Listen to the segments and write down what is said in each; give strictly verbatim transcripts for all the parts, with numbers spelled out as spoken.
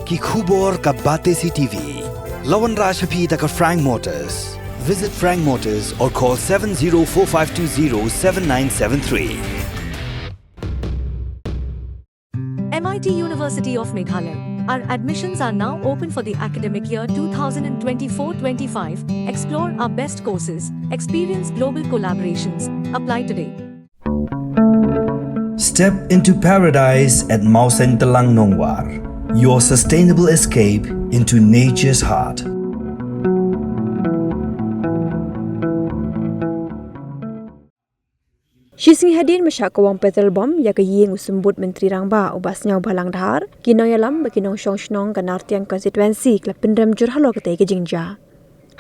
Ki khubor ka Batesi T V. La wanrah sha phi da ka Frank Motors. Visit Frank Motors or call seven zero four five two zero seven nine seven three. M I T University of Meghalaya. Our admissions are now open for the academic year two thousand twenty-four twenty-five. Explore our best courses, experience global collaborations. Apply today. Step into paradise at Mawsyntelang Nongwar, your sustainable escape into nature's heart. Shisngi hadien ba shah kawang petrol bomb ïa ka ïing u symbud Myntri Rangbah u Bah Sniawbhalang Dhar, ki nongïalam bad ki nongshong shnong ka Nartiang constituency ki la pynrem jur halor katei ka jingjia.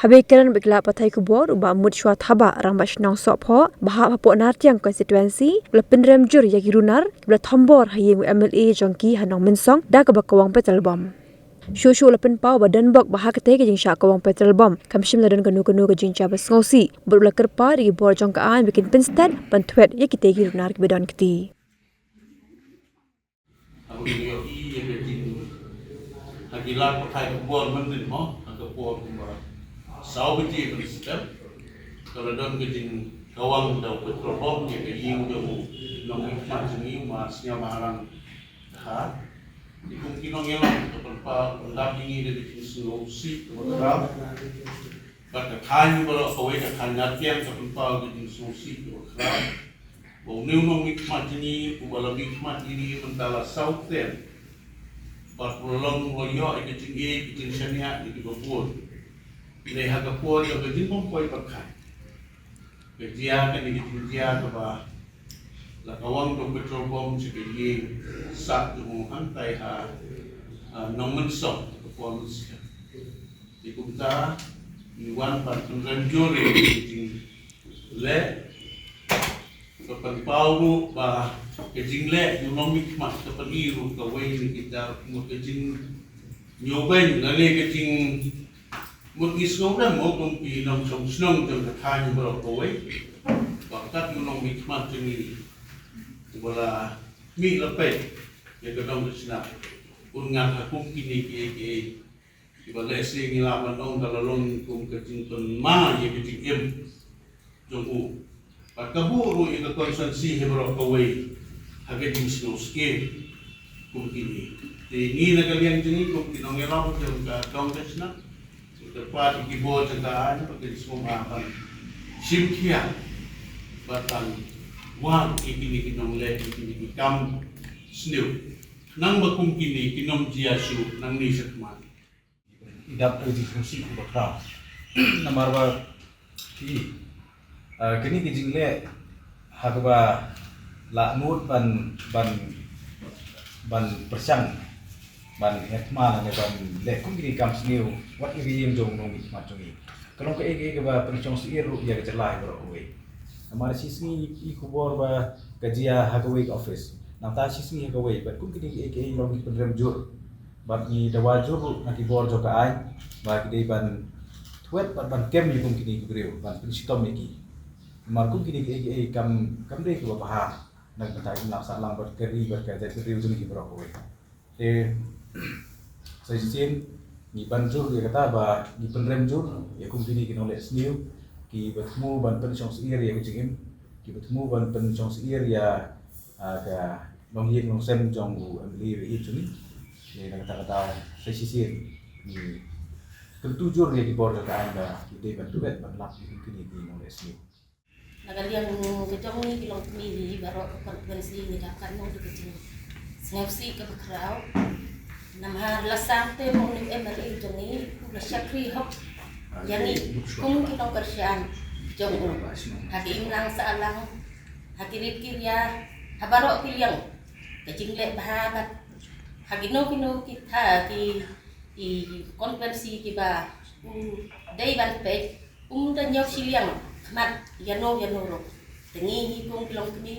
Haba kren bad ki lad pathai khubor u Bah Mutshwa Thabah, Rangbah Shnong Sohphoh ba hap hapoh Nartiang constituency, u la pynrem jur ïa ki runar kiba la thombor ha ïing u M L A jong ki ha Nongmynsong da kaba kawang petrol bomb. Shuh shuh u la pynpaw ba donbok ba ha katei ka jingshah kawang petrol bomb kam shym la don kano kano ka jingjia ba sngewsih, bad u la kyrpad ïa ki bor jong ka aiñ ba kin pynsted ban thwet ïa kitei ki runar kiba don kti. Haba ngi ïohi ïa ka jing, ha ki lad pathai khubor mynnin mo, ha ka por kumba saw baje ban step, ka la don ka jingkawang da u petrol bomb ïa ka ïing jong u nongmihkhmat jong ngi u Ma Sniawbhalang Dhar. Te kum ki nongïalam ka pynpaw pyndap ïa ngi da ka jingsngewsih kaba khraw. Bad ka thaiñ baroh kawei, ka thaiñ Nartiang ka pynpaw ka jingsngewsih kaba khraw. Ba une u nongmihkhmat jong ngi uba la mihkhmat ïa ngi mynta la saw snem, bad u la long u la ïoh ïa ka jingïeit ka jingshaniah na kiba bun. Hynrei ha ka por jong ka jingbym poi bymkhat, ka jia kane ka jingjia kaba la kawang da u petrol bomb sha ka ïing sah jong u hangtai ha, ah, Nongmynsong, ka por mynstep. Te kumta ngi wan ban pynrem jur ïa ka jingleh, ban pynpaw ruh ba ka jingleh jong u nongmihkhmat ka pyni ruh kawei na kita mut ka jingïoh beiñ lane ka jingmut ngi sngewrem mo kum ki nongshong shnong jong ka thaiñ baroh kawei. Ba kat u nongmihkhmat jong ngi uba la mih la peit ïa ka dong ka shnat, un ngat ha kum kine kiei kiei kiba lehse ngi lah ban ong ka la long kum ka jingpynma ïa ka jingim jong u. Bad ka buh ruh ïa ka constituency hi baroh kawei ha ka jingsngewsih kum kine. Te ngi na ka liang jong ngi kum ki nongïalam jong ka dong ka shnat, ngi kyrpad ïa ki bor jong ka aiñ ba kin sngewbha ban shim khia bad ban wad ïa kine ki nongleh ïa kine ki kam sniew. Nang ba kum kine kin ym jia shuh nangne shakhmat. I dap ka jingsngewsih kaba khraw. Namar ba ki, ah, kine ki jingleh ha kaba la mut ban, ban, ban pyrshang ban heh thma lane ban leh kum kine ki kam sniew wat ïa ka ïing jong u nongmihkhmat jong ngi. Ka long kaei kaei kaba pynshong syier ruh ïa ka jylla hi baroh kawei. Namar shisngi i khubor ba ka jia ha kawei ka office, nangta shisngi ha kawei, bad kum kine kiei kiei long ki pynrem jur. Bad ngi dawa jur ruh na ki bor jong ka aiñ ba ki dei ban thwet bad ban kem ïa kum kine ki briew, ban pynshitom ïa ki. Namar kum kine kiei kiei kam, kam dei kaba bha na ka bynta ka imlang sahlang bad ka ri bad ka jaitbynriew jong ngi baroh kawei. Te sa shisien ngi ban jur ïa kata ba ngi pynrem jur ïa kum kine ki nongleh sniew kiba thmu ban pynshong syier ïa ka jingim, kiba thmu ban pynshong syier ïa, ah, ka longïing longsem jong u M L A ba ïeit jong ngi. Te na kata ka daw sa shisien ngi kyntu jur ïa ki bor jong ka aiñ ba ki dei ban thwet ban lap ïa kum kine ki nongleh sniew. Na ka liang ka jong ngi ki longkmie hi baroh ka constituency ngi dap katno da ka jingsngewsih kaba khraw. Namar la sam te mo une u M L A jong ngi u la shakri hok ïa ngi kum ki nongkyrshan jong u. Ha ki imlang sahlang, ha ki rit ki ria, ha baroh ki liang, ka jingleh bha bad ha kino kino ki tha ki, ki constituency kiba u dei ban peit, um da ñiew shiliang khmat ïano ïano ruh. Te ngi hi kum ki longkmie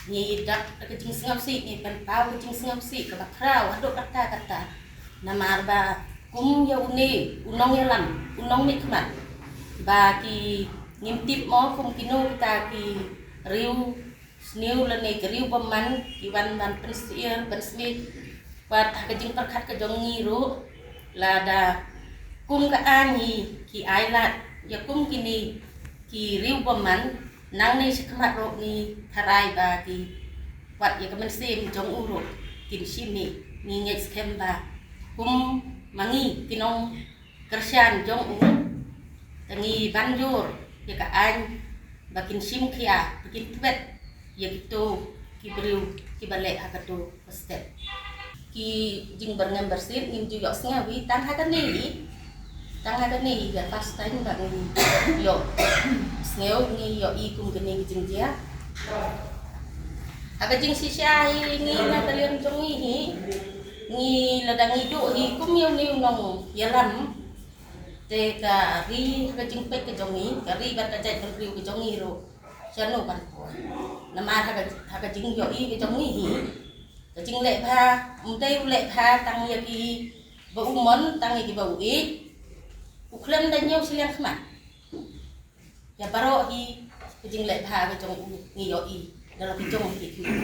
ngi dap da ka jingsngewsih, ngi pynpaw ka jingsngewsih kaba khraw haduh katta katta. Namar ba kum ïa une u nongïalam, u nongmihkhmat ba ki, ngim tip mo kum kino kita ki riew sniew lane ki riew bymman ki wan ban pynsyier pynsmit. Bad ha ka jingpyrkhat ka jong ngi ruh, lada kum ka aiñ hi ki ai lad ïa kum kine ki riew bymman, nangne shakhmat ruh ngi tharai ba ki wat ïa ka mynsiem jong u ruh kin shim hi. Ngi ngeit skhem ba kum ma ngi ki nong kyrshan jong u, te ngi ban jur ïa ka aiñ ba kin shim khia, ba kin twet ïa kito ki briew kiba leh ha kato ka step. Ki jingbyrngem byrsit ngim ju ïohsngew hi tang ha kane hi. Tang ha kane hi ka first time ba ngi ïohsngew, ngi ïohi kum kane ki jingjia. Ha ka jingshisha hi ngi na ka liang jong ngi hi, ngi lada ngi duh hi kum ïa une u nongïalam, te ka ri ha ka jingpeit ka jong ngi, ka ri bad ka jaitbynriew ka jong ngi ruh shano ban poi. Namar ha ka, ha ka jingïohi ka jong ngi hi, ka jingleh bha, ym dei u leh bha tang ïa kiba u mon, tang ïa kiba u ïeit, u khlem da ñiew shiliang khmat. Ïa baroh hi ka jingleh bha ka jong u ngi ïohi da la ki jong ki khmat.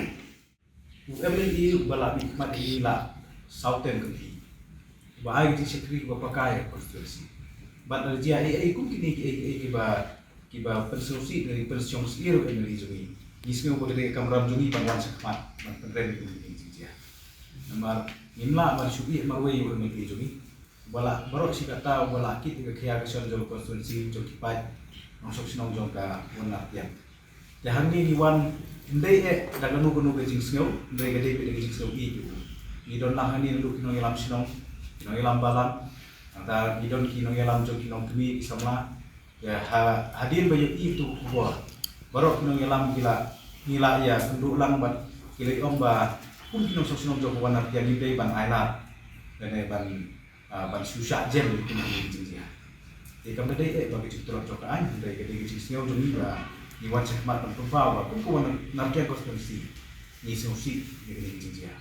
U MLA uba la mihkhmat ïa ngi la saw term ka dei uba ai ka jingshakri kaba paka ïa ka constituency. Bad lada jia ei ei kum kine kiei kiei kiba, kiba pynsngewsih, lane pynsngewsih ïa u MLA jong ngi, ngi sngew ba ka dei ka kamram jong ngi ban wan shakhmat ban pynrem ïa kine ki jingjia. Namar ngim lah ban shu ïeh marwei ïa u MLA jong ngi uba la baroh shi katta, uba la kit ïa ka khia ka shon jong ka constituency, jong ki paid nongshong shnong jong ka Wanraptiang. Te hangne ngi wan ym dei eh da kano kano ka jingsngew, hynrei ka dei beit da ka jingsngew ïeit ïa u. Ngi don lang hangne naduh ki nongïalam shnong, ki nongïalam balang, nangta ngi don ki nongïalam jong ki nongkmie ki samla. Te ha, hadien ba ïohi ïa uto u khubor, baroh ki nongïalam ki la, ngi la ïakynduh lang bad ki la ong ba kum ki nongshong shnong jong ka Wanraptiang ngim dei ban ailad lane ban, ah, ban shu shah jem ïa kine ki jingjia. Te kam da dei eh ba ka jingtlot jong ka aiñ, hynrei ka dei ka jingsngew jong ngi ba ngi wan shakhmat ban pynpaw ba kum ka Wanraptiang constituency ngi sngewsih ïa kine ki jingjia.